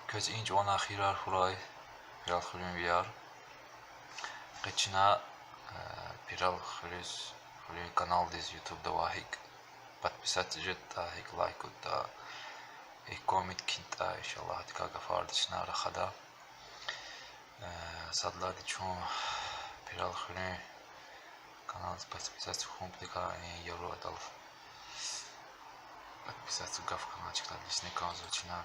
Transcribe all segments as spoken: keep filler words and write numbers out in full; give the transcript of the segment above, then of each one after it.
Квез и чӀаван хийирар хьурай, Пирал хуьруьнвияр. Къе чна, э, Пирал хуьруьз, хуьруьн каналдиз ютубда авай гьикӀ подписаться жедатӀа, гьикӀ лайк гудатӀа, гьикӀ коммент кхьинтӀа, иншаллагь, гьадакай гафарни чна рахада. Э, сад лагьайди чун Пирал хуьруьн каналдиз подписаться хьун патал, э, яру адал подписаться гаф хьана чкадал лишна кӀанзава чна.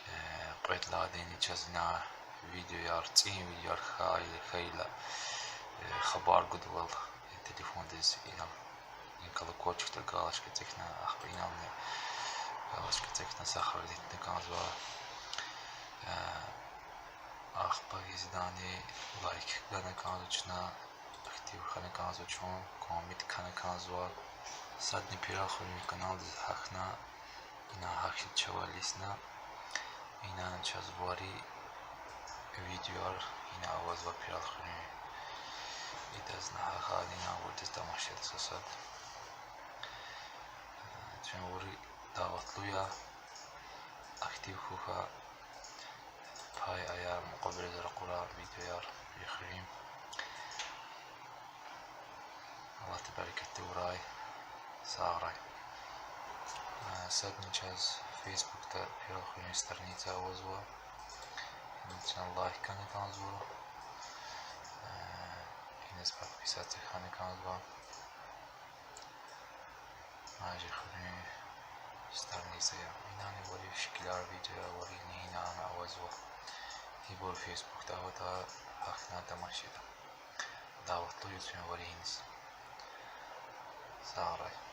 Э, кьвед лагьайди чаз ина видеояр, цӀийи видеояр хьайила, хьайила, э, хабар гудайвал, э, телефондиз инал, и колокольчикдал галачка эцигна, ахпа инални галачка эцигна сохранить авуна кӀанзава. Э, ахпа гьиздани лайк гана кӀанзава чна, актив хьана кӀанзава чун, коммент хьана кӀанзава. Садни Пирал хуьруьн каналдиз гьахьна, ина гьахьиз чавай лишна, инани чаз вири видеояр ина авазва Пирал хуьруьн. Идаз на гьахьайла ина авурдиз тамашида са сад. Чун вири даватлу я, актив хьухь, пай ая, мукьвабуруз ракъура видеояр, ви хуьруьн. Аллагьди берекатдив авурай, сагърай. Э, садни чаз Фейсбукда Пирал хуьруьн страница авазва. Ина чна лайк гана кӀанзава. Э, иниз подписаться хьана кӀанзава. Ма чи хуьруьн страница я. Инани вири шикилар, видеояр вири ина авазва. Ибур Фейсбукда аватӀа, гьахьна тамашида. Даватлу я чун вириниз. Сагърай.